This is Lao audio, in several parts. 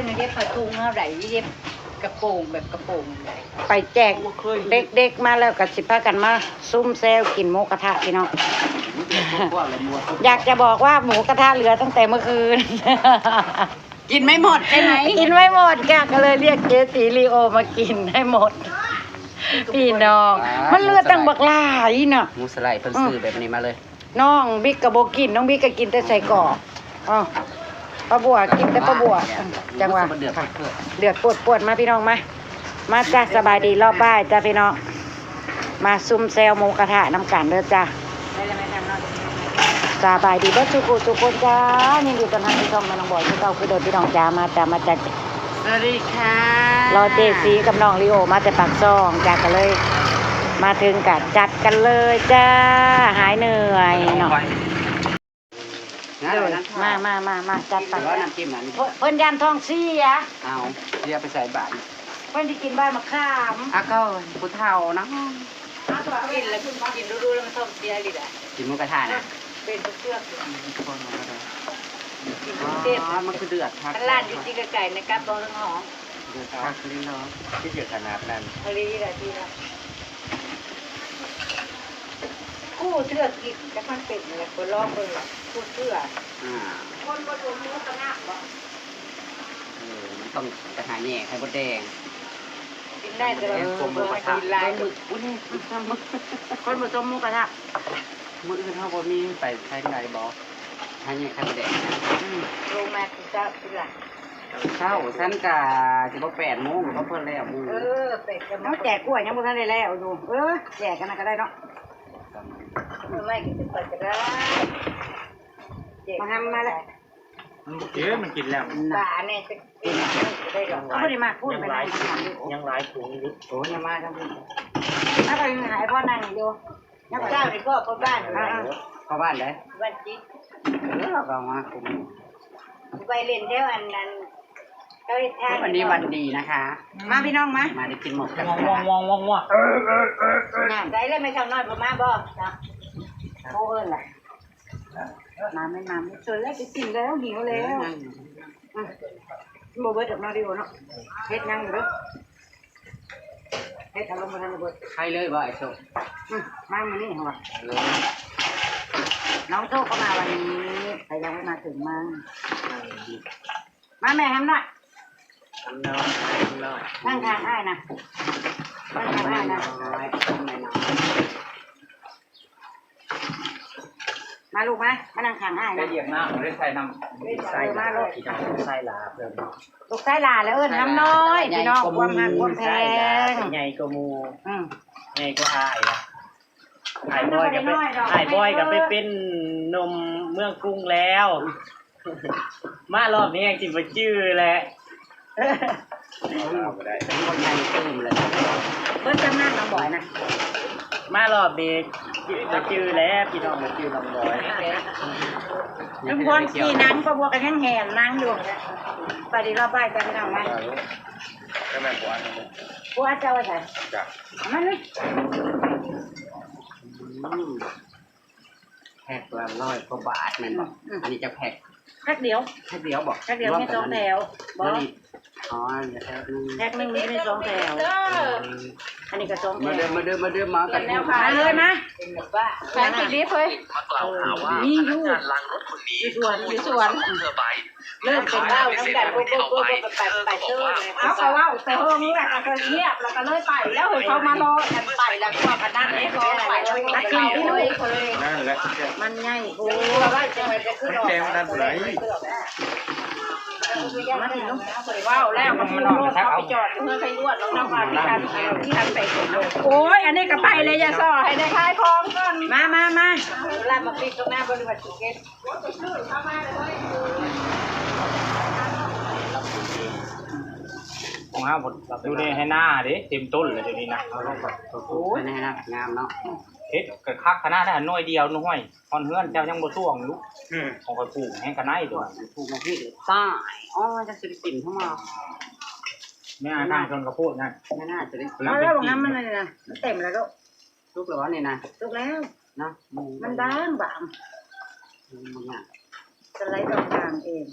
ເຮັດຜ້າຖົງເຮົາໄດ້ ເຮັດກະໂປງແບບກະໂປງໄດ້ ໄປແຈກເດັກໆມາແລ້ວກໍຊິພາກັນມາຊຸມແຊວກິນໝູກະທະພີ່ນ້ອງ. ຢາກຈະບອກວ່າໝູກະທະເຫຼືອຕັ້ງແຕ່ເມື່ອຄືນ ກິນໄມ່ໝົດໃຊ່ໄໝ? ກິນໄມ່ໝົດ ກໍເລີຍລຽກເຈສີລີໂອມາກິນໃຫ້ໝົດ ພີ່ນ້ອງ. ມັນເຫຼືອຕັ້ງບັກຫຼາຍນະ ໝູສະໄລເພິ່ນຊື້ແບບນີ້ມາເລີຍ. ນ້ອງບິກກໍບໍ່ກິນ ນ້ອງບິກກໍກິນແຕ່ໄສ້ກອກ. ອ້າວ ປາບົວກິນແຕ່ປາບົວ. ຈັ່ງວ່າເດືອດປວດໆ ມາພີ່ນ້ອງມາ ມາຈ້າ ສະບາຍດີລອບບ່າຍຈ້າພີ່ນ້ອງ ມາຊຸມແຊວໝູກະທະນຳກັນເດີຈ້າ. ສະບາຍດີເບິດສູ່ຜູ້ສູ່ຄົນຈ້າ ຍິນດີຕ້ອນຮັບສູ່ຊ່ອງແມ່ນ້ອງບອຍຄືເກົ່າຄືເດີພີ່ນ້ອງຈ້າ. ມາຈ້າ ມາຈ້າ ສະຫວັດດີຄ່ະ ລໍເຈສີກັບນ້ອງລີໂອມາແຕ່ປາກຊ່ອງຈ້າ ກໍເລີຍມາເຖິງກໍຈັດກັນເລີຍຈ້າ ຫາຍເມື່ອຍເນາະ. ມາ ມາ ມາ ມາ ຈັດໄປ. ເພິ່ນຢ້ານທ້ອງເສຍ. ເອົາ ເສຍໄປໃສ່ບາດ ເພິ່ນຊິກິນໃບມະຂາມ. ອາ ກໍຜູ້ເຖົ້າເນາະ ກິນແລ້ວ ກິນດູໆ ແລ້ວມັນທ້ອງເສຍອີ່ຫຼີແຫຼະ. ກິນໝູກະທະນະ ເປັນເຊືອກ ກິນເສຍ. ມັນຄືເດືອດຄັກ ຄັນຮ້ານຢູ່ທີ່ໄກໆ ນະ ກັບບໍ່ເຖິງຫໍ ເດືອດຄັກອີ່ຫຼີເນາະ. ຄືເດືອດຂະໜາດນັ້ນ ອີ່ຫຼີແຫຼະ ດີແລ້ວ. ຄູ່ເຊືອກິນ ຈັກມັນເປັນແລ້ວ ກໍລອງເບິ່ງລະ ຄູ່ເຊືອ. ອາ ຄົນບໍ່ຕົວໝູກະທະບໍ່? ເອີ ມັນຕ້ອງໄປຫາແຍ່ໄຂ່ມົດແດງ ກິນໄດ້ແຕ່ວ່າ ເອີ ບໍ່ໃຫ້ກິນຫຼາຍ. ຄົນບໍ່ຕົວໝູກະທະ ມື້ອື່ນເຮົາບໍ່ມີໄປທາງໃດບໍ່? ຫາແຍ່ໄຂ່ມົດແດງ. ອືມ ລົງມາກິນເຊົ້າ ກິນຫຼາຍ. ເຊົ້າຊັ້ນກະຊິບໍ່ແປດໂມງ ກໍເພິ່ນແລ້ວໝູ. ເອີ ແປດໂມງ ເຮົາແຈກກ້ວຍຍັງບໍ່ທັນໄດ້ແລ້ວຢູ່. ເອີ ແຈກກັນນະກໍໄດ້ເນາະ ເອີ ໄມ້ກໍຊິໄປກໍໄດ້. ມາຫຳມາແລ້ວ ມັນບໍ່ກິນ ມັນກິນແລ້ວ. ບາແນ່ຈະກິນໄດ້ດອກ ເຂົາບໍ່ໄດ້ມາພຸ້ນ ໄປນັ່ງຢູ່ ຍັງຫຼາຍຖົງຢູ່. ໂອ້ ຍັງມາທາງພຸ້ນ ເອົາໄປໃຫ້ພໍ່ນັ່ງຢູ່. ເຈົ້ານີ້ພໍ່ ພໍ່ບ້ານ ອ່າ ພໍ່ບ້ານໃດ? ບ້ານຈິດ. ເອີ ເຂົາມາຄຸມ ໄປຫຼິ້ນແຖວອັນນັ້ນ ເຂົາເຮັດທາງ. ວັນນີ້ວັນດີນະຄະ ມາພີ່ນ້ອງມາ ມາໄດ້ກິນໝົດກັນ. ໃສແລ້ວແມ່ເຖົ້ານ້ອຍບໍ່ມາບໍ່? ໂທເອີ້ນລະ ມາແມ່ນມາ ເຊີນແລ້ວ ຊິກິນແລ້ວ ຫິວແລ້ວ. ບໍ່ເບິດດອກເນາະ ດີໂອເນາະ ເຮັດຍັງຢູ່ເດີ. ເຮັດອາລົມບໍ່ທັນໄດ້ເບິດ. ໃຄເລີຍບໍ່ໄອ້ໂຊກ? ອືມ ມາມື້ນີ້ເຮົາວ່າ ເອີ ນ້ອງໂຊກກໍມາວັນນີ້ ແຕ່ຍັງບໍ່ມາເຖິງມັນ. ເອີ ມາແມ່ຫຳນ້ອຍ ຫຳນ້ອຍ ຫຳນ້ອຍ ນັ່ງຂ້າງອ້າຍນະ ນັ່ງຂ້າງອ້າຍນະ ຫຳນ້ອຍ ຫຳນ້ອຍ. ມາລູກມາ ມານັ່ງຂ້າງອ້າຍນະ. ໄດ້ຢຽບນ້ຳ ໄດ້ໃສ່ນ້ຳ ໃສ່ຫຼາ ມາລູກ ໃສ່ຫຼາເພີ່ມ. ລູກຊາຍຫຼ້າແລ້ວເອີ້ນຫຳນ້ອຍ ພີ່ນ້ອງ ຄວາມຮັກຄວາມແພງ ໃຫຍ່ກວ່າໝູ່ ອືມ ໃຫຍ່ກວ່າອ້າຍ. ອ້າຍບອຍກໍໄປ ອ້າຍບອຍກໍໄປເປັນໜຸ່ມເມືອງກຸງແລ້ວ ມາຮອບນີ້ຍັງຊິບໍ່ຈື່ແຫຼະ. ເອົາບໍ່ໄດ້ ຄົນໃຫຍ່ຕື່ມເລີຍ ເບິດຈຳນຳນ້ອງບອຍນະ. ມາຮອບນີ້ບໍ່ຈື່ແລ້ວ ພີ່ນ້ອງບໍ່ຈື່ນ້ອງບອຍ. ເປັນຄົນຂີ້ໜັງ ປາບົວກໍຍັງແຫ່ນໜັງຢູ່. ໄປດີລະບາຍກັນພີ່ນ້ອງມາ. ແມ່ນບໍ່ອັນນັ້ນ ບໍ່ອັນເຈົ້າໄວ້ໃສ? ເອົາມານີ້. ອືມ ແພັກລະຮ້ອຍກວ່າບາດແມ່ນບໍ່? ອືມ ອັນນີ້ຈັກແພັກ? ແພັກດຽວ ແພັກດຽວບໍ່? ແພັກດຽວມີສອງແຖວບໍ່? ອໍ ແພັກໜຶ່ງ ແພັກໜຶ່ງມີສອງແຖວ. ອືມ ອັນນີ້ກໍສອງແຖວ. ມາເດີ ມາເດີ ມາເດີ ມາກັນ ມາເລີຍມາ. ແພງອີ່ຫຼີເຮີ້ຍ ມີຢູ່ ຢູ່ສວນ ຢູ່ສວນ. ເລີ່ມເປັນເວົ້ານຳກັນ ໂອ້ຍ ໄປ ໄປເຊີນ. ເຮົາກໍເວົ້າແຕ່ເຫິງແລ້ວ ກໍງຽບ ແລ້ວກໍເລີຍໄປແລ້ວ. ເຮີ້ຍ ເຂົາມາລໍກັນໄປແລ້ວ ພວກອັນນັ້ນເດ້ ພໍໄປແລ້ວ ມັນໃຫຍ່ໂພດ. ແກງມັນນັ້ນໄປ ມາເນາະ ເວົ້າແລ້ວກໍບໍ່ລົດ ເອົາໄປຈອດຢູ່ເຮືອນໄທອວດ ແລ້ວນຳວ່າທີ່ທັນ ທີ່ທັນໄປ. ໂອ້ຍ ອັນນີ້ກໍໄປແລ້ວ ຢ່າສໍ້ ໃຫ້ໄດ້ຂາຍຂອງກ່ອນ. ມາ ມາ ມາ ລາບມາປິດຕົງໜ້າບໍລິສັດ ຂອງເຮົາຢູ່ໃນໄຮ່ນາເດ້ ເຕັມຕົ້ນເລີຍດຽວນີ້ນະ. ໂອ້ຍ ໃນໄຮ່ນາງາມເນາະ ເຮັດກໍຄັກຂະໜາດນັ້ນ ໜ່ວຍດຽວ ໜ່ວຍ ຮອດເຮືອນເຈົ້າຍັງບໍ່ຖ້ວງຢູ່. ອືມ ຂອງຂ້ອຍປູກແຮງກະໄນໂຕນັ້ນ ປູກມາພີ້ ຕາຍ. ອໍ ຈັກຊິໄດ້ກິນເທົ່າມາ ແມ່ນທາງຊົນກະໂພດນັ້ນ ແມ່ນໜ້າຈະໄດ້. ເອົາແລ້ວ ງາມມັນນີ້ນະ ມັນເຕັມແລ້ວລູກ. ສຸກແລ້ວນີ້ນະ? ສຸກແລ້ວເນາະ ມັນບາງໆ ອືມ ມັນຍາກ ສະໄລບາງໆເອງ.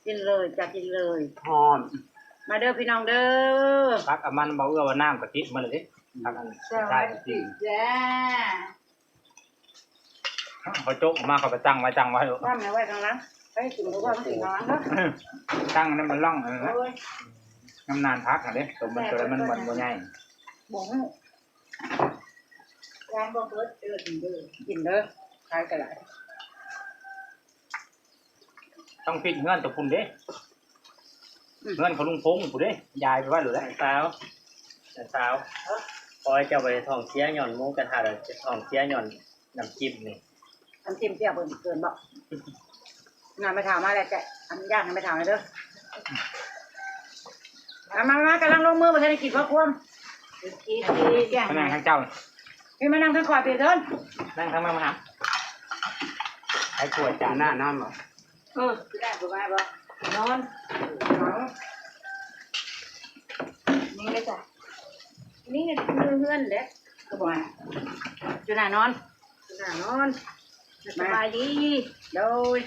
ກິນເລີຍຈ້າ ກິນເລີຍ. ຮ້ອນ. ມາເດີພີ່ນ້ອງເດີ. ຕັກເອົາມານຳ ເວົ້າເອື້ອວ່ານ້ຳກະຕິມາເລີຍເດ້. ຕັກອັນ ສະຫວັດດີຈ້າ. ເຂົາໂຈະອອກມາ ເຂົາໄປຕັ້ງໄວ້ ຕັ້ງໄວ້ໂລດ. ຕັ້ງໄວ້ຂ້າງຫຼັງ ໄປກິນກໍວ່າມັນຊິນອນເນາະ. ຕັ້ງນັ້ນມັນລ່ອງນັ້ນນະ. ໂອ້ຍ ນ້ຳນານຜັກຫັ້ນເດ້ ຕົວມັນ ແມ່ນ ຕົວໃດມັນບໍ່ໃຫຍ່ ບໍ່ຮູ້. ວາງບໍ່ເບິດເດີ ກິນເດີ ກິນເດີ ຂາຍກໍໄດ້. ຕ້ອງປິດເຮືອນແຕ່ພຸ້ນເດ້. ອືມ ເຮືອນຂອງລຸງພົງພຸ້ນເດ້ ຢາຍໄປໄວ້ໂລດແຫຼະ. ສາວ ສາວ ຂໍໃຫ້ເຈົ້າໄປທ້ອງເສຍຍ້ອນໝູກະທະ ແລ້ວທ້ອງເສຍຍ້ອນນ້ຳຈິ້ມນີ້. ນ້ຳຈິ້ມປ່ຽວເກີນບໍ່? ນຳໄປຖາມມາແລ້ວ ຈະອະນຸຍາດໃຫ້ໄປຖາມແລ້ວເດີ. ມາ ມາ ມາ ກຳລັງລົງມື ບໍ່ທັນໄດ້ກິນເຂົ້າຄວມ. ມານັ່ງທາງເຈົ້າ ພີ່ມານັ່ງທາງຂ້ອຍ ພີ່ເດີນ ນັ່ງທາງມາ ມາຫາ. ໃຫ້ກວດຈານ ໜ້ານອນບໍ່? ເອີ ຊິໄດ້ບໍ່ມາບໍ່? ນອນ ເອົາ ນີ້ເລີຍຈ້ະ ນີ້ເຮືອນເດ້. ກໍບໍ່ ຢູ່ໜ້ານອນ ຢູ່ໜ້ານອນ. ສະບາຍດີ. ໂດຍ.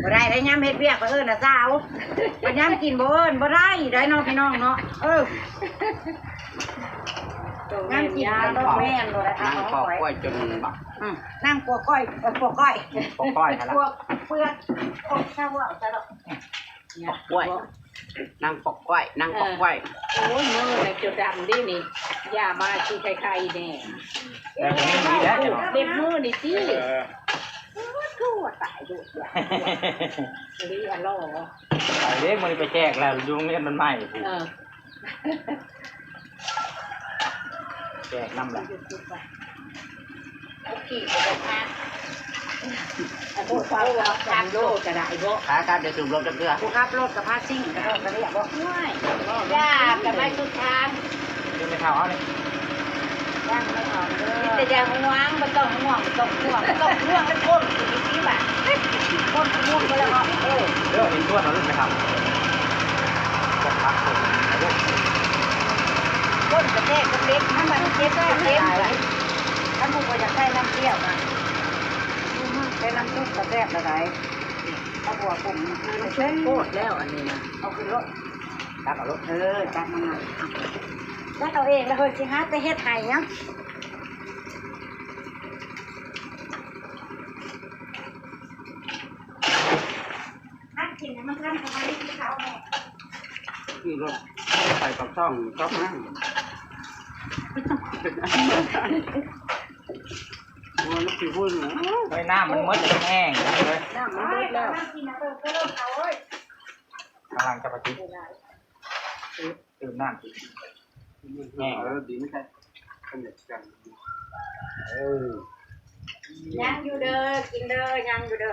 ບໍ່ໄດ້ໄດ໋ ຍາມເຮັດວຽກໄປເອີ້ນນະສາວ ບັດຍາມກິນບໍ່ເອີ້ນ ບໍ່ໄດ້ໄດ໋ເນາະ ພີ່ນ້ອງເນາະ. ເອີ ຍາມກິນນະ ແມ່ນບໍ່ໄດ້. ນັ່ງປອກກ້ອຍຈົນບັກ ອືມ ນັ່ງປອກກ້ອຍ ເອີ ປອກກ້ອຍ ປອກກ້ອຍຫັ້ນລະ ປອກເປືອກ ປອກຊະເວົ້າຊະເນາະ. ປອກກ້ອຍ ນັ່ງປອກກ້ອຍ ນັ່ງປອກກ້ອຍ. ໂອ້ຍ ມືແລ້ວຈົນດຳເດ້ນີ້ ຢ່າມາຊິໄຄໆແດ່. ແຕ່ກໍຍັງດີແລ້ວເນາະ ເລັບມືນີ້ຕິ. ເອີ ໂອ້ຍ ຄືວ່າຕາຍໂດດ ອີ່ຫຼີອະຫຼໍ. ໄປເດ້ ມື້ນີ້ໄປແຈກແລ້ວ ຢູ່ໂຮງຮຽນມັນໃໝ່ພຸ້ນ. ເອີ ແຈກນຳລະ. ໂອເຄ ບໍ່ໄດ້ພາ ໂອ້ ເຂົາວ່າພັນໂລກໍໄດ້ບໍ່? ຂາກັບໄດ້ສູບລົດຈັກເທື່ອ. ຜູ້ຂັບລົດກໍພາຊິງກະດອກກະເດຍບໍ່? ໂອ້ຍ ຢ່າ ກະໄປສຸດທາງ. ຄືແມ່ເຖົ້າເຮົານີ້ ຢ່າແມ່ເຖົ້າເດີ ມີແຕ່ຢ່າຫ່ວງ ບໍ່ຕ້ອງຫ່ວງ ບໍ່ຕ້ອງຫ່ວງ ບໍ່ຕ້ອງຫ່ວງ ແລ້ວຄົນຊິມີຊີວິດ ຄົນຊິມ່ວນໄປແລ້ວເນາະ. ເອີ ເດີ ເຫັນຊວນເອົາລູກແມ່ເຖົ້າ ຄົນກະແທກກັນເດັກ ມັນມັນເຈັບກະເຈັບ. ຄັນຜູ້ບໍ່ຢາກໃຊ້ນ້ຳກ້ຽວນະ ໃຊ້ນ້ຳຊຸບກະແຊບລະໄດ໋. ເອົາຫົວຜົງ ມັນຄືໂຄດແລ້ວອັນນີ້ນະ. ເອົາຂຶ້ນໂລດ ຕັກເອົາໂລດ. ເອີ ຕັກມາ ຕັກເອົາເອງລະເຮີ້ຍ ຊິຫາແຕ່ເຮັດໃຫ້ຫຍັງ. ອັນກິນໃຫ້ມັນທັນສະບາຍດີເຂົາແນ່. ຂີ່ລົດໄປປາກຊ່ອງ ຕອກນ້ຳ ໂອ້ຍ ມັນຂີ້ຝຸ່ນ. ໂອ້ຍ ນ້ຳມັນໝົດແລ້ວ ແຫ້ງເລີຍ ນ້ຳມັນໝົດແລ້ວ. ກຳລັງຈະໄປກິນ ຕື່ມນ້ຳ ແຫ້ງ ເອີ ດີ ມັນຈະ ເອີ ຍັງຢູ່ເດີ ກິນເດີ ຍັງຢູ່ເດີ.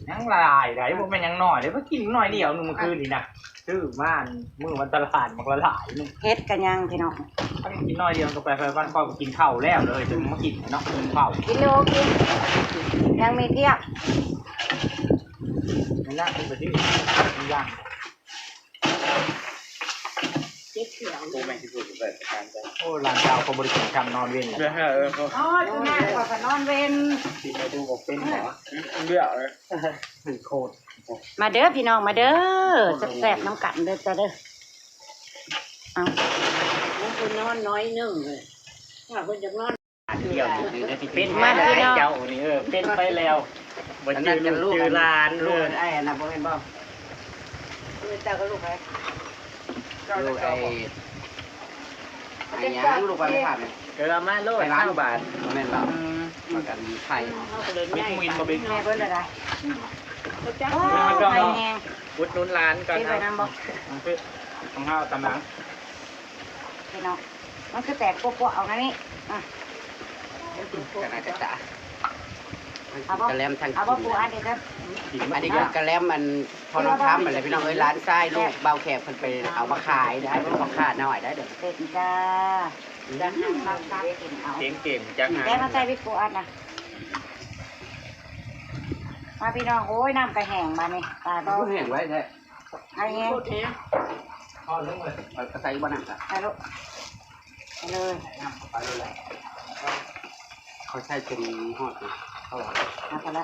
ຍັງຫຼາຍໃດ໋ ບໍ່ແມ່ນຍັງໜ້ອຍເດ້ ເພິ່ນກິນໜ້ອຍດຽວໜຶ່ງມື້ຄືນນີ້ນະ. ຊື້ມາມື້ວັນຕະຫຼາດບັກຫຼາຍໆໜຶ່ງ. ເຫັດກະຍັງພີ່ນ້ອງ ເພິ່ນກິນໜ້ອຍດຽວກໍໄປ ໄປບ້ານຂ້ອຍກໍກິນເຂົ້າແລ້ວເລີຍ ຈຶ່ງມາກິນເນາະ ກິນເຂົ້າ. ກິນຢູ່ ກິນ ຍັງມີພຽບ ນັ້ນລະ ເປັນໄປທີ່ ມັນຍ່າງ. ເຈັບແຂ້ວ ໂອ້ ແມ່ນຊິເປີດໄປປະທານເຈົ້າ. ໂອ້ ຫຼານສາວເຂົາບໍ່ໄດ້ກິນຄ່ຳນອນເວັນ. ເອີ ເອີ ເອີ ອໍ ຢູ່ນານກໍນອນເວັນ ຊິໄປດູບໍ່ເປັນຫວາ ເລືອກເລີຍ ໂຄດ. ມາເດີພີ່ນ້ອງ ມາເດີ ແຊບໆນຳກັນເດີຈ້າເດີ. ເອົ້າ ມັນຄືນອນໜ້ອຍໜຶ່ງເລີຍ ວ່າເພິ່ນຢາກນອນ. ອັນດຽວນີ້ເປັນມາແລ້ວເຈົ້ານີ້ ເອີ ເປັນໄປແລ້ວ ບໍ່ຈື່ລູກຈື່ຫຼານ. ລູກ ເອີ ອ້າຍອັນນັ້ນບໍ່ແມ່ນບໍ່? ລູກເຈົ້າກັບລູກໃຜ? ລູກໄອ້ ໄອ້ຫຍັງ ລູກໄປຖາມ ເອີ ເອົາມາໂລດຊາວບາດ ແມ່ນບໍ່? ອືມ ມັນກໍມີໄຂ່ ເຮົາກໍເລີຍໃຫຍ່ໄປ ແມ່ເພິ່ນລະໄດ໋. ໂອ້ຍ ໄຂ່ແຮງ ອຸດໜູນຫຼານກ່ອນ ເອົາ ຂອງເຮົາຕາມາ ພີ່ນ້ອງ. ມັນຄືແຕກປົວໆອອກອັນນີ້ ອ່ະ ກະໜ້າຈະຕາ ເອົາບໍ່? ກະແລັມທັງ ເອົາບໍ່? ປູອັນນີ້ເດີ ອັນນີ້ກະແລັມອັນພໍ່ນ້ອງຄຳຫັ້ນແຫຼະ ພີ່ນ້ອງເອີຍ. ຫຼານຊາຍລູກບ່າວແຂກເພິ່ນໄປເອົາມາຂາຍໄດ໋ ເປັນພໍ່ຄ້ານ້ອຍໄດ໋ເດີ. ເປັນຈ້າ ຈາກນັ້ນມາຕັກກິນເອົາ ເກັ່ງໆ ຈາກນັ້ນ ແຕ່ມາໃສ່ວິກປູອັນນະ ມາພີ່ນ້ອງ. ໂອ້ຍ ນ້ຳກະແຫ້ງບາດນີ້ ຕາຍບໍ່ ແຫ້ງໄວແທ້. ໄອແຮງ ເອົາໃສ່ບໍ່ນ້ຳ ໃສ່ໂລດ ໃສ່ເລີຍ ນ້ຳເຂົ້າໄປເລີຍແຫຼະ. ເຂົາໃສ່ຈົນຮອດ ເຂົາວ່າ ເອົາໄປລະ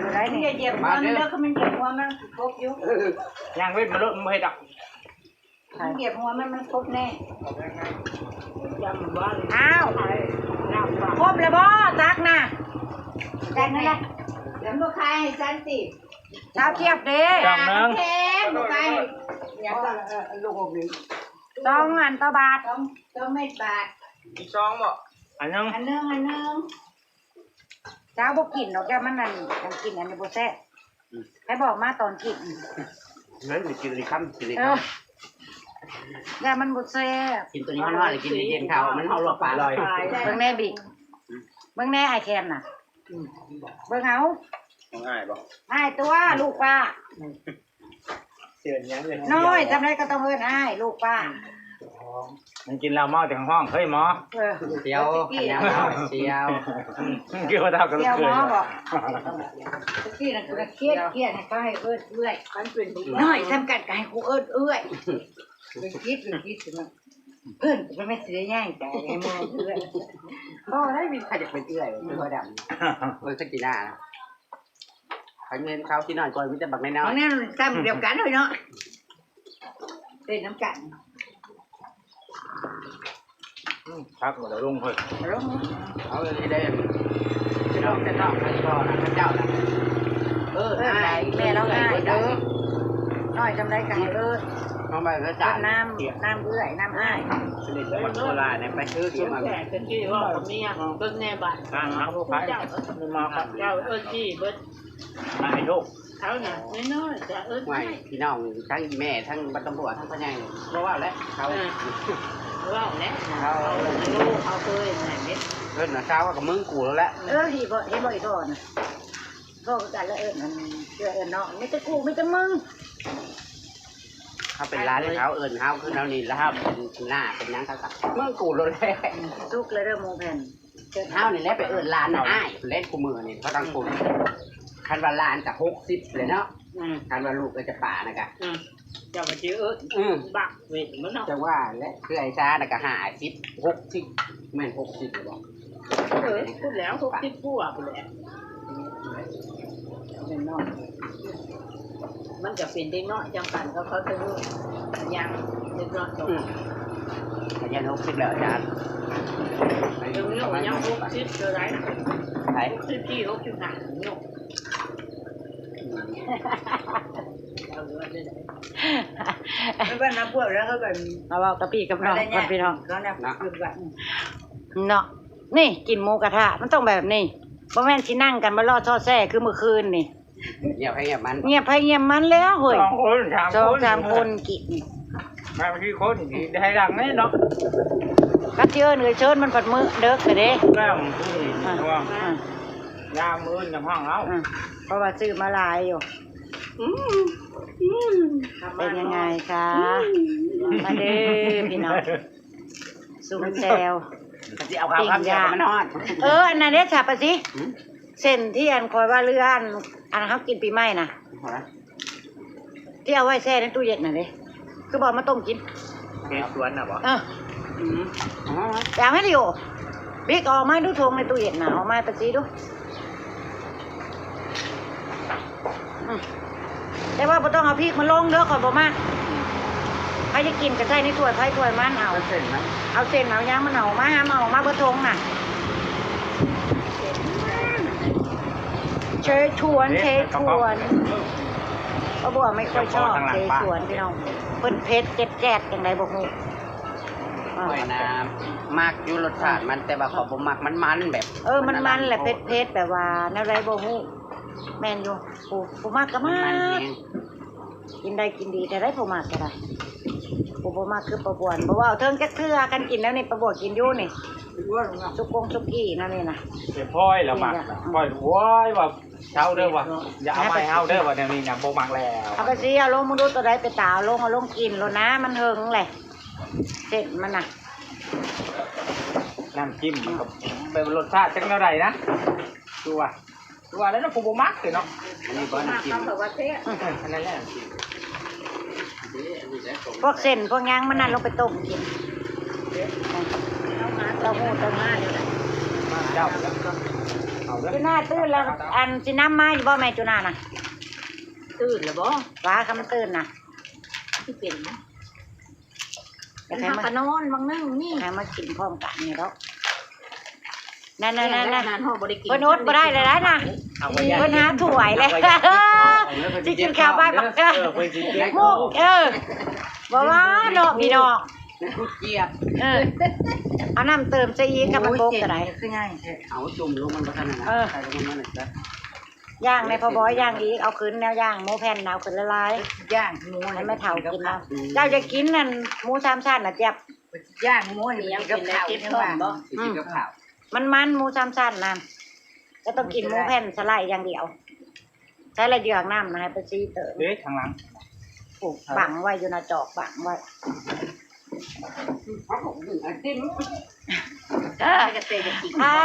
ບໍ່ໄດ້ນີ້ ຢ່າຢຽບຫົວມັນເດີ ຄັນມັນຢຽບຫົວມັນກົບຢູ່ ຍ່າງເວັນມາໂລດ ມັນບໍ່ເຮັດດອກ ມັນຢຽບຫົວມັນ ມັນກົບແນ່ ອ້າວ ຄົບແລ້ວບໍ່ ຕັກນະ ແຕ່ນັ້ນແຫຼະ ແລ້ວບໍ່ຂາຍໃຫ້ສັນຕິ ຊາວຈຽບເດ້ ສອງໜຶ່ງ ແພງບໍ່ຂາຍ ຫຍັງກໍ ເອີ ລູກອົບນີ້ ສອງອັນຕໍ່ບາດ ສອງ ສອງເມັດບາດ ອີກສອງບໍ່ ອັນໜຶ່ງ ອັນໜຶ່ງ ອັນໜຶ່ງ ເຈົ້າບໍ່ກິນດອກ ເຈົ້າມັນນັ້ນ ມັນກິນອັນນີ້ບໍ່ແຊບ ໃຜບອກມາຕອນກິນ ເຮີ້ຍ ກິນອີກຄຳ ກິນອີກ ເອີ ຄຳ ຢ່າມັນບໍ່ແຊບ ກິນຕົວນີ້ຮ້ອນໆ ແລ້ວກິນເຢັນໆ ເຂົ້າ ມັນເຮົາລວກປາອະລ່ອຍ ເບິ່ງແນ່ບິ ເບິ່ງແນ່ອ້າຍແຄມນະ ເບິ່ງເອົາ ຂອງອ້າຍບໍ່ ອ້າຍຕົວະ ລູກປ້າ ເຊີນຫຍັງເອີ້ຍ ນ້ອຍສ່ຳໃດກໍຕ້ອງເອີ້ນອ້າຍ ລູກປ້າ ມັນກິນເຫຼົ້າເມົາຈັ່ງຮ້ອງ ເຮີ້ຍໝໍ ເອີ ສຽວ ຄັນຍາມເມົາ ສຽວ ຄືວ່າເທົ່າກັນ ສຽວໝໍບໍ ຕະກີ້ນັ້ນກໍຄຽດ ຄຽດໃຫ້ເຂົາໃຫ້ເອີ້ນເອື້ອຍ ຄັນເປັນເດັກນ້ອຍສ່ຳກັນກໍໃຫ້ກູເອີ້ນເອື້ອຍ ເປັນກິດ ເປັນກິດ ເພິ່ນກໍແມ່ນຊິໄດ້ຍ້າຍໄປໃນເມືອງເອື້ອຍ ບໍ່ໄດ້ມີໃຜຢາກເປັນເອື້ອຍ ຄືວ່າດຳ ເອີ ສະກີນາ ຄັນແມ່ນເຂົາຊິນ້ອຍກວ່າ ມີແຕ່ບັກນ້ອຍໆ ບັກແນວຊ້ຳດຽວກັນເລີຍເນາະ ເຕັ້ນນຳກັນ ອືມ ພັກມັນລະລົງເຮີ້ຍ ລົງ ເອົາເລີຍເດ້ ພີ່ນ້ອງ ພີ່ນ້ອງ ເຂົາເຈົ້ານະ ເອີ ເອີ້ນໄດ້ ແມ່ລາວອ້າຍ ເອີ ນ້ອຍສ່ຳໃດກໍໃຫ້ເອີ້ນ ນ້ອງໄປເລີຍຈ້າ ນາມ ນາມເອື້ອຍ ນາມອ້າຍ ສະເດັດໄປວັດໂຄລາດໄດ້ໄປ ເອີ ສະມາ ແຕ່ຕະກີ້ເວົ້າກັບເມຍ ເບິ່ງແນ່ບາດ ທາງເຮົາບໍ່ໄປ ເຈົ້າ ມາ ເຈົ້າເອີ້ນຈີ່ເບິດ ມາໃຫ້ລູກ ເອົານະ ນ້ອຍໆ ຈະເອີ້ນ ໂອ້ຍ ອ້າຍ ພີ່ນ້ອງ ທັງແມ່ ທັງບັກຕຳຫຼວດ ທັງພໍ່ໃຫຍ່ ບໍ່ເວົ້າແລ້ວ ເຂົາ ເອີ ເວົ້າແລ້ວ ເຂົາ ເຂົາເຄີຍນັ້ນເດ້ ເອີ້ນນະ ຊາວກໍມຶງກູແລ້ວແຫຼະ ເອີ ເຫັນບໍ່ ເຫັນບໍ່ ອີ່ພໍ່ນະ ພໍ່ຄືກັນລະ ເອີ້ນອັນ ເອື້ອຍເອີ້ນນ້ອງ ມີແຕ່ກູ ມີແຕ່ມຶງ ເຮົາເປັນຫຼານໃຫ້ເຂົາ ເອີ້ນເຮົາຄືແນວນີ້ ລະເຮົາເປັນໜ້າເປັນຫຍັງ ເຂົາກໍມຶງກູໂລດແຫຼະ ສຸກເລີຍເດີໝູ່ແຜ່ນ ເຮົານີ້ແຫຼະໄປເອີ້ນຫຼານນະອ້າຍ ແລະ ຄູ່ມື້ນີ້ເຂົາຕັ້ງຄົນ ຄັນວ່າຫຼານກໍຫົກສິບແຫຼະເນາະ ອືມ ຄັນວ່າລູກກໍຈະປານະກະ ອືມ ເຈົ້າກໍຊິເອີ້ນ ອືມ ບັກເວນມັນເນາະ ຈັ່ງວ່າແຫຼະ ຄືໄອ້ຊານະກະຫ້າສິບ ຫົກສິບ ແມ່ນຫົກສິບແລ້ວບໍ່ ເອີ ພຸ້ນແລ້ວ ຫົກສິບກວ່າພຸ້ນແຫຼະ ເປັນນ້ອງ ມັນກໍເປັນເດັກນ້ອຍຈຳກັນ ເຂົາ ເຂົາຈະຮູ້ຫຍັງເດັກນ້ອຍ ອືມ ອາຍຸຫົກສິບແລ້ວອາຈານ ເອີ ຍັງຫົກສິບເທົ່າໃດ ໃຜ ຫົກສິບສີ່ ຫົກສິບຫ້າ ອືມ ເພິ່ນນັບພວກແລ້ວ ເຂົາກໍ ມາເວົ້າກັບພີ່ກັບນ້ອງກ່ອນພີ່ນ້ອງ ເຂົານັບ ເນາະ ເນາະ ນີ້ກິນໝູກະທະ ມັນຕ້ອງແບບນີ້ ບໍ່ແມ່ນຊິນັ່ງກັນມາລໍຊໍແຊຄືມື້ຄືນນີ້ ງຽບໃຜງຽບມັນ ງຽບໃຜງຽບມັນແລ້ວເຮີ້ຍ ສອງຄົນສາມຄົນ ສອງສາມຄົນກິນ ມາສີ່ຄົນ ໄດ້ຫຼັງແນ່ເນາະ ຄັນຊິເອີ້ນເອື້ອຍເຊີນມັນພັດມື້ເດິກແລ້ວເດ້ ແລ້ວ ອາ ຍາມມື້ອື່ນຍັງຮ້ອງເອົາ ອາ ເພາະວ່າຊື້ມາຫຼາຍຢູ່ ອືມ ອືມ ເປັນຍັງໄງຄະ ອືມ ມາເດີພີ່ນ້ອງ ຊຸມແຈ່ວ ຊິເອົາເຂົ້າຄຳດຽວມັນຮ້ອນ ເອີ ອັນນັ້ນເດ້ ສາປະຊິ ເສັ້ນທີ່ອັນຂ້ອຍວ່າເລື່ອນ ອັນເຮົາກິນປີໃໝ່ນະ ທີ່ເອົາໄວ້ແຊ່ໃນຕູ້ເຢັນນັ້ນເດ້ ຄືບໍ່ເອົາມາຕົ້ມກິນ ເຮັດສວນນະບໍ່ ເອີ ອືມ ໄປເອົາໃຫ້ລີໂອ ບິກ ເອົາອອກມາດູ ຖົງໃນຕູ້ເຢັນນະ ເອົາອອກມາປະຊິດູ ອືມ ແຕ່ວ່າບໍ່ຕ້ອງເອົາພິກມາລົງເດີ ຂ້ອຍບໍ່ມັກ ໃຜຈະກິນກໍໃສ່ໃນຖ້ວຍໃຜຖ້ວຍມັນເອົາ ເອົາເສັ້ນມັນ ເອົາເສັ້ນເອົາຫຍັງມັນເອົາມາ ຫາມາເອົາມາເບິດຖົງນະ ເຊຊວນ ເຊຊວນ ປ້າບົວໄມ່ຄ່ອຍຊອບເຊຊວນພີ່ນ້ອງ ເພິ່ນເຜັດແຈດໆ ຈັ່ງໃດບໍ່ຮູ້ ຂ້ອຍນະມັກຢູ່ລົດຊາດມັນ ແຕ່ວ່າຂ້ອຍບໍ່ມັກມັນໆ ແບບ ເອີ ມັນໆ ແຫຼະ ເຜັດໆ ແບບວ່າແນວໃດບໍ່ຮູ້ ແມ່ນຢູ່ ຜູ້ ຜູ້ມັກກໍມັກ ມັນແຮງ ກິນໄດ້ກິນດີແທ້ໃດ໋ ຜູ້ມັກກໍໄດ້ ຜູ້ບໍ່ມັກຄືປ້າບົວ ບໍ່ເວົ້າເຖິງຈັກເທື່ອ ຄັນກິນແນວນີ້ ປ້າບົວກິນຢູ່ນີ້ ສຸກກົງສຸກີ້ແນວນີ້ນະ ແຕ່ພອຍລະມັກ ນີ້ລະ ພອຍ ໂອ້ຍ ວ່າເຊົາເດີວ່າ ຢ່າເອົາມາໃຫ້ເຮົາເດີວ່າ ແນວນີ້ນະ ບໍ່ມັກແລ້ວ ເອົາໄປຊິ ເອົາລົງເບິ່ງດູ ໂຕໃດເປັນຕາເອົາລົງ ເອົາລົງກິນໂລດນະ ມັນເຫິງແຫຼະ ເສັ້ນມັນນະ ນ້ຳຈິ້ມມັນກໍແບບລົດຊາດຈັກແນວໃດນະ ຄືວ່າ ຄືວ່າແລ້ວເນາະ ຜູ້ບໍ່ມັກເດເນາະ. ອັນນີ້ບໍ່ນ້ຳຈິ້ມ ເຂົາວ່າແຊບ ອັນນັ້ນແຫຼະນ້ຳຈິ້ມ. ພວກເສັ້ນພວກຫຍັງມັນນັ້ນ ລົງໄປຕົ້ມກິນ. ເຕົ້າຫູ້ ເຕົ້າຫູ້ ເຈົ້າ ເອົາເດີ ຈຸນາຕື່ນແລ້ວ ອັນຊິນຳມາຢູ່ບໍ່ແມ່ຈຸນານະ? ຕື່ນແລ້ວບໍ່? ວ່າຄັນມັນຕື່ນນະ ຊິເປັນ ມັນຫາກະນອນບາງໜຶ່ງນີ້ ໃຫ້ມາກິນພ້ອມກັນນີ້ດອກ. ນັ້ນໆໆ ເພິ່ນອົດບໍ່ໄດ້ແລ້ວນະ ເພິ່ນຫາຖ້ວຍແລ້ວ ຊິກິນເຂົ້າໄປບັກ ເອີ ເພິ່ນຊິເກັບ ເອີ ບໍ່ວ່າເນາະພີ່ນ້ອງ ເອີ ເອົານ້ຳເຕີມໃສ່ອີກ ຄັນມັນບົກກໍໄດ້. ຄືງ່າຍແທ້ ເອົາຈຸ່ມລົງມັນບໍ່ທັນນະ ເອີ ໃສ່ລົງມັນມາໜ້ອຍຊະ. ຍ່າງໃນພໍ່ບອຍ ຍ່າງອີກ ເອົາຂຶ້ນແນວຍ່າງໝູແຜ່ນນະ ເອົາຂຶ້ນຫຼາຍໆ ຍ່າງໝູໃຫ້ແມ່ເຖົ້າກິນນຳ. ເຈົ້າຈະກິນນັ້ນໝູສາມຊັ້ນນະ ແຈັບ ຍ່າງໝູໃຫ້ມັນກິນກັບເຂົ້າ ມັນໆ ໝູສາມຊັ້ນນະ ຈະຕ້ອງກິນໝູແຜ່ນສະໄລຢ່າງດຽວ. ໃຊ້ລະເຍືອງນ້ຳນະ ໃຫ້ໄປຊີເຕີມ ເດ້ ທາງຫຼັງ ໂອ້ ບັງໄວ້ຢູ່ນະ ຈອກບັງໄວ້. ອ້າ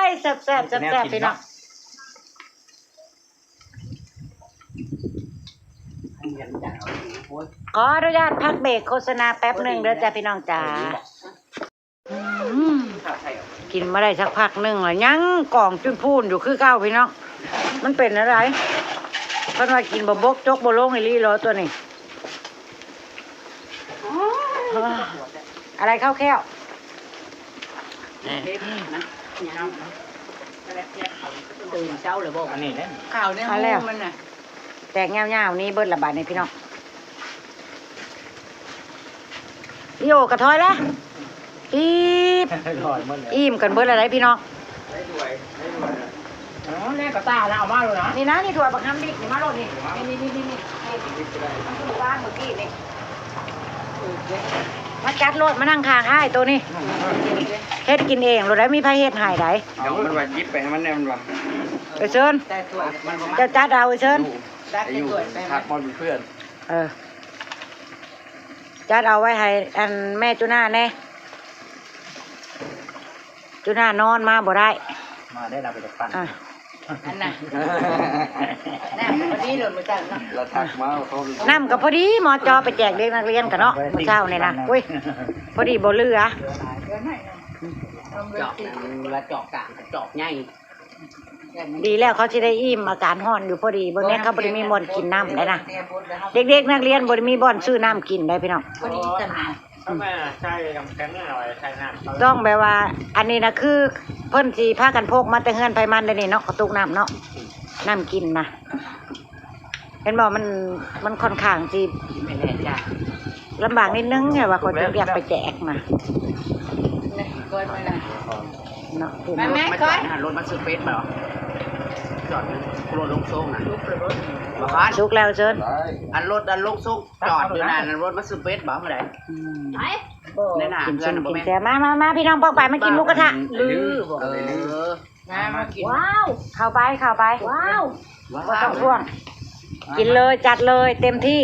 ຍ ແຊບໆ ແຊບໆ ພີ່ນ້ອງ. ຂໍອະນຸຍາດພັກເບຣກໂຄສະນາແປັບໜຶ່ງເດີຈ້າ ພີ່ນ້ອງຈ້າ. ອືມ ກິນມາໄດ້ສັກພັກໜຶ່ງລະ ຍັງກອງຈຸນພູນຢູ່ຄືເກົ່າພີ່ນ້ອງ. ມັນເປັນແນວໃດ? ເພິ່ນວ່າກິນບໍ່ບົກ ຈົກບໍ່ລົງອີ່ຫຼີເນາະຕົວນີ້. ອາ ອາ ອາໄລເຂົ້າແຂ້ວ ຕື່ນເຊົ້າແລ້ວບໍ່? ອັນນີ້ເດ້ ຂ້າວໃນຫູມັນນະ ແຕກຍາວໆ ນີ້ເບິດລະບາດນີ້ພີ່ນ້ອງ. ອີໂອກະຖອຍລະ ອີບ ອີ່ມກັນເບິດລະໄດ໋ພີ່ນ້ອງ. ອໍ ແລ້ວກະຕ່ານະ ເອົາມາໂລດນະ ນີ້ນະ ນີ້ຖ້ວຍບັກຫຳດິກນີ້ ມາໂລດນີ້ ນີ້ໆໆໆ ນີ້ ມັນຄືວາງມື້ກີ້ນີ້ ມາຈັດໂລດ ມານັ່ງຂ້າງອ້າຍໂຕນີ້ ເຮັດກິນເອງໂລດໄດ໋ ມີໃຜເຮັດໃຫ້ໃດ໋. ເອົາ ມັນວ່າຫຍິບໄປໃຫ້ມັນແດ່ ມັນວ່າ ເອີ ເຊີນ ເຈົ້າຈັດເອົາ ເອີ ເຊີນ ຢູ່ ຢູ່ ພັກຜ່ອນເພື່ອນ ເອີ ຈັດເອົາໄວ້ໃຫ້ອັນແມ່ຈຸນາແດ່ ຈຸນານອນມາບໍ່ໄດ້ ມາໄດ້ລະ ໄປຈັກປັ່ນ ອ່າ ອັນນ່າ ນ້ຳກໍພໍດີໂລດມື້ເຊົ້າເນາະ ລະທັກມາ ນ້ຳກໍພໍດີ ໝໍຈໍໄປແຈກເດັກນັກຮຽນກະເນາະ ມື້ເຊົ້ານີ້ນະ ໂອ້ຍ ພໍດີບໍ່ເຫຼືອ ຈອກນະ ລະຈອກກາງ ຈອກໃຫຍ່. ດີແລ້ວ ເຂົາຊິໄດ້ອີ່ມ ອາກາດຮ້ອນຢູ່ພໍດີ ເບິ່ງແນ່ ເຂົາບໍ່ໄດ້ມີບ່ອນກິນນ້ຳໄດ໋ນະ ເດັກໆນັກຮຽນບໍ່ໄດ້ມີບ່ອນຊື້ນ້ຳກິນໄດ໋ພີ່ນ້ອງ. ຕ້ອງແບບວ່າ ອັນນີ້ນະ ຄືເພິ່ນຊິພາກັນພົກມາແຕ່ເຮືອນໃຜມັນເດ້ນີ້ເນາະ ກະຕຸກນ້ຳເນາະ ນ້ຳກິນນະ. ເຫັນບໍ່ ມັນ ມັນຂ້ອນຂ້າງຊິ ແມ່ນແຫຼະຈ້າ ລຳບາກນິດໜຶ່ງ ແຕ່ວ່າຂ້ອຍຈຶ່ງຢາກໄປແຈກນະ ເນາະ ມາແມ່ ມາຈອດ ລົດມາຊື້ເປັດບໍ່? ຈອດ ລົດລົງໂຊງນະ ສຸກແລ້ວເຊີນ ອັນລົດ ອັນລົງໂຊງຈອດຢູ່ນັ້ນ ລົດມາຊື້ເປັດບໍ່? ມື້ໃດ ອືມ ໃນໜ້າເຮືອນບໍ່ແມ່ນ ກິນແຊບ ມາ ມາ ມາ ພີ່ນ້ອງປ້ອງປາຍ ມາກິນໝູກະທະ ເອີ ມາ ມາກິນ ວ້າວ ເຂົ້າໄປ ເຂົ້າໄປ ວ້າວ ບໍ່ຕ້ອງທ້ວງ ກິນເລີຍ ຈັດເລີຍ ເຕັມທີ່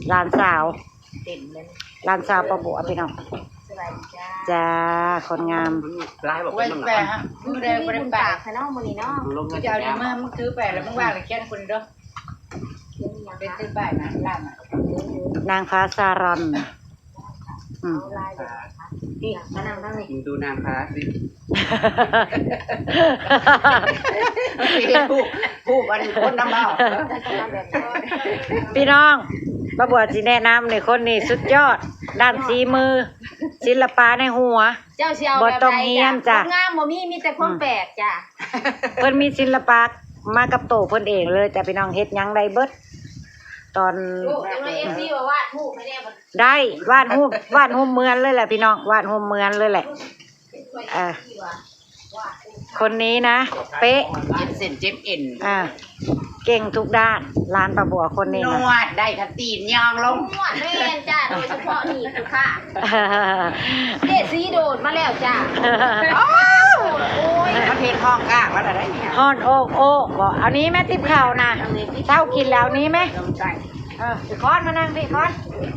ຫຼານສາວ ເຕັມເລີຍ ຫຼານສາວປ້າບົວ ພີ່ນ້ອງ ສະບາຍດີຈ້າ ຈ້າ ຄົນງາມ ຫຼາຍບໍ່ ບໍ່ໄດ້ປາກ ມື້ໃດບໍ່ໄດ້ປາກ ປາກຊະເນາະ ມື້ນີ້ເນາະ ເຈົ້ານີ້ມາ ມຶງຖືໄປແລ້ວ ມຶງວ່າງແລ້ວຂຽນຄົນເດີ ເປັນຖືປ້າຍນະ ລາວນະ ນາງຟ້າສາຣອນ ອືມ ນີ້ ມານັ່ງທາງນີ້ ມຶງດູນາງຟ້າຊິ ຮູບ ຮູບອັນຄົນນຳເວົ້າ ພີ່ນ້ອງ ປ້າບົວຊິແນະນຳນີ້ ຄົນນີ້ສຸດຍອດ ດ້ານສີມື ສິລະປະໃນຫົວ ເຈົ້າຊິເອົາແບບໃດ ບໍ່ຕ້ອງຮຽນຈ້າ ຄວາມງາມບໍ່ມີ ມີແຕ່ຄວາມ ອືມ ແປກຈ້າ ເພິ່ນມີສິລະປະມາກັບໂຕເພິ່ນເອງເລີຍຈ້າ ພີ່ນ້ອງ ເຮັດຫຍັງໄດ້ເບິດ ຕອນ ໂອ້ ຈັກໜ່ອຍ ເອັຟຊີ ວ່າວາດຮູບໃຫ້ແດ່ ໄດ້ ວາດຮູບ ວາດຮູບເໝືອນເລີຍແຫຼະພີ່ນ້ອງ ວາດຮູບເໝືອນເລີຍແຫຼະ ເອີ ຄົນນີ້ນະ ເປະ ເຈັບເສັ້ນເຈັບເອັນ ອ່າ ເກັ່ງທຸກດ້ານ ຫຼານປ້າບົວຄົນນີ້ນະ ນວດໄດ້ກະຕີນຍ່ອງລົງ ນວດແມ່ນຈ້າ ໂດຍສະເພາະນີ້ຄືຂ້າ ເຈສີໂດດມາແລ້ວຈ້າ ໂອ້ຍ ມັນເຮັດຫ້ອງກາງມາແລ້ວໄດ໋ນີ້ ຮ້ອນໂອກໂອກບໍ່ ເອົານີ້ແມ່ ຕິບເຂົ້ານະ ເຊົ້າກິນແລ້ວນີ້ແມ່ ເອີ ຄອນມານັ່ງພີ້ ຄອນ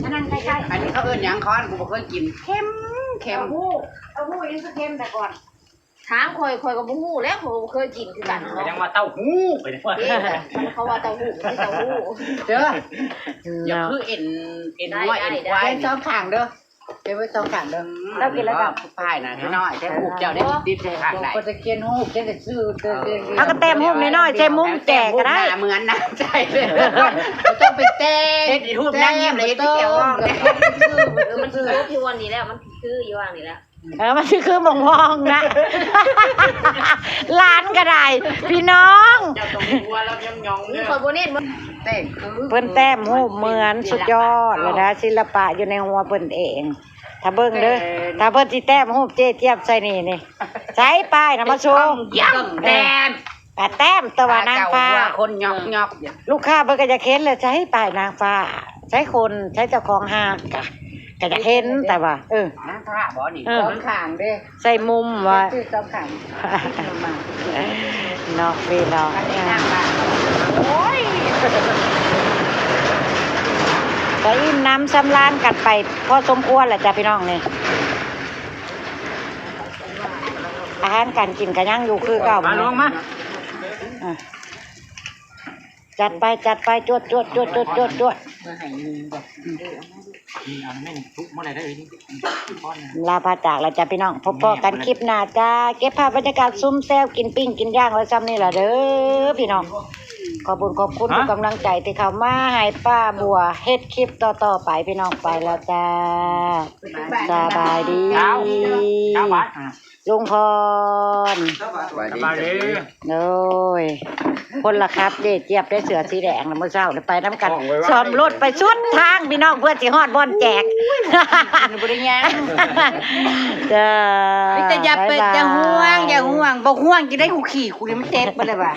ມານັ່ງໃກ້ໆ ອັນນີ້ເຂົາເອີ້ນຫຍັງ ຄອນ ກູບໍ່ເຄີຍກິນ ເຄັມ ເຄັມ ເຕົ້າຫູ້ ເຕົ້າຫູ້ນີ້ຄືເຄັມແຕ່ກ່ອນ ຖາມຂ້ອຍ ຂ້ອຍກໍບໍ່ຮູ້ແຫຼະ ຂ້ອຍກໍບໍ່ເຄີຍກິນຄືກັນ ກໍຍັງວ່າເຕົ້າຫູ້ໄປເດ້ ເອີ ເຂົາວ່າເຕົ້າຫູ້ ມັນຄືເຕົ້າຫູ້ ເດີ ຢ່າຄືເອັນ ເອັນງົວ ເອັນຄວາຍ ເຮັດສອງຂ້າງເດີ ເກັບໄວ້ສອງຂ້າງເດີ ລາວກິນແລ້ວກໍ ພາຍນະ ນ້ອຍ ແຕ່ຮູບເຈົ້ານີ້ຕິດໃສ່ຂ້າງໃດ ບໍ່ໄດ້ຂຽນຮູບ ຂຽນແຕ່ຊື່ ເອີ ເຮົາກໍແຕ້ມຮູບນ້ອຍໆໃສ່ມຸມແຈກໍໄດ້ ເໝືອນນາງໃຈເລີຍ ບໍ່ຕ້ອງໄປແຕ່ງ ເຮັດຮູບນາງຍິ້ມ ແຕ້ມ ແລ້ວເຮັດແຈ່ວອອກ ເອີ ມັນຄືຢູ່ອັນນີ້ແລ້ວ ມັນຄືຢູ່ອັນນີ້ແລ້ວ ເອີ ມັນຊິຄືໝ່ອງວອງນະ ຫຼານກໍໄດ້ ພີ່ນ້ອງ ເຈົ້າຕ້ອງເຮັດຫົວລຳຍອງໆ ນີ້ ເດີ ຂ້ອຍບໍ່ເນັ້ນ ແຕ່ງຄື ເພິ່ນແຕ້ມຮູບເໝືອນ ສຸດຍອດເລີຍນະ ສິລະປະຢູ່ໃນຫົວເພິ່ນເອງ ຖ້າເບິ່ງເດີ ເອີ ຖ້າເພິ່ນຊິແຕ້ມຮູບເຈຈຽບໃສ່ນີ້ນີ້ ໃສ່ປ້າຍນະມາໂຊ ເປັນກ້ອງ ເອີ ແຕ້ມ ກະແຕ້ມແຕ່ວ່ານາງຟ້າ ຕາເກົ່າຫົວຄົນຍອກໆ ລູກຄ້າເພິ່ນກໍຢາກເຫັນແຫຼະ ໃສປ້າຍນາງຟ້າ ໃສຄົນ ໃສເຈົ້າຂອງຮ້ານ ກະ ກະຢາກເຫັນ ແຕ່ວ່າ ເອີ ນາງຟ້າບໍ່ນີ້ ເອີ ສອງຂ້າງເດ້ ໃສ່ມຸມວ່າ ເຮັດຊື່ສອງຂ້າງ ເນາະ ພີ່ນ້ອງ ໂອ້ຍ ກໍອີ່ມໜຳສຳລານກັນໄປພໍສົມຄວນແຫຼະຈ້າ ພີ່ນ້ອງນີ້. ອາຫານການກິນກໍຍັງຢູ່ຄືເກົ່າ ມາ ເນາະ ລົງມາ ອ່ະ ຈັດໄປ ຈັດໄປ ຈວດໆ ເອົາໃຫ້ໜຶ່ງບໍ່ ອືມ ເອົາແມ່ນທຸກມື້ໃດເດີ ລາພາຈາກແລ້ວຈ້າ ພີ່ນ້ອງ ພົບພໍ້ກັນຄລິບໜ້າຈ້າ ເກັບພາບບັນຍາກາດຊຸມແຊວກິນປີ້ງກິນຍ່າງໄວ້ຊ່ຳນີ້ລະເດີ ພີ່ນ້ອງ ຂອບຄຸນ ຂອບຄຸນ ຮະ ທຸກກຳລັງໃຈທີ່ເຂົ້າມາໃຫ້ປ້າບົວເຮັດຄລິບຕໍ່ໆໄປ ພີ່ນ້ອງ ໄປແລ້ວຈ້າ ສະບາຍດີ ເຈົ້າ ເຈົ້າບາດ ລຸງພອນ ສະບາຍດີ ໂດຍ ຄົນລະຂັບ ເຈຈຽບໄດ້ເສື້ອສີແດງ ມື້ເຊົ້າໄດ້ໄປນຳກັນ ຊ້ອມລົດໄປສຸດທາງ ພີ່ນ້ອງ ເພື່ອຊິຮອດບ່ອນແຈກ ບໍ່ໄດ້ຍ່າງ ຈ້າ ມີແຕ່ຢ່າໄປ ບາຍບາຍ ຢ່າຫ່ວງ ຢ່າຫ່ວງ ບໍ່ຫ່ວງຈັ່ງໃດ ກູຂີ່ກູນີ້ມັນເຈັບເບິດແລ້ວວ່າ.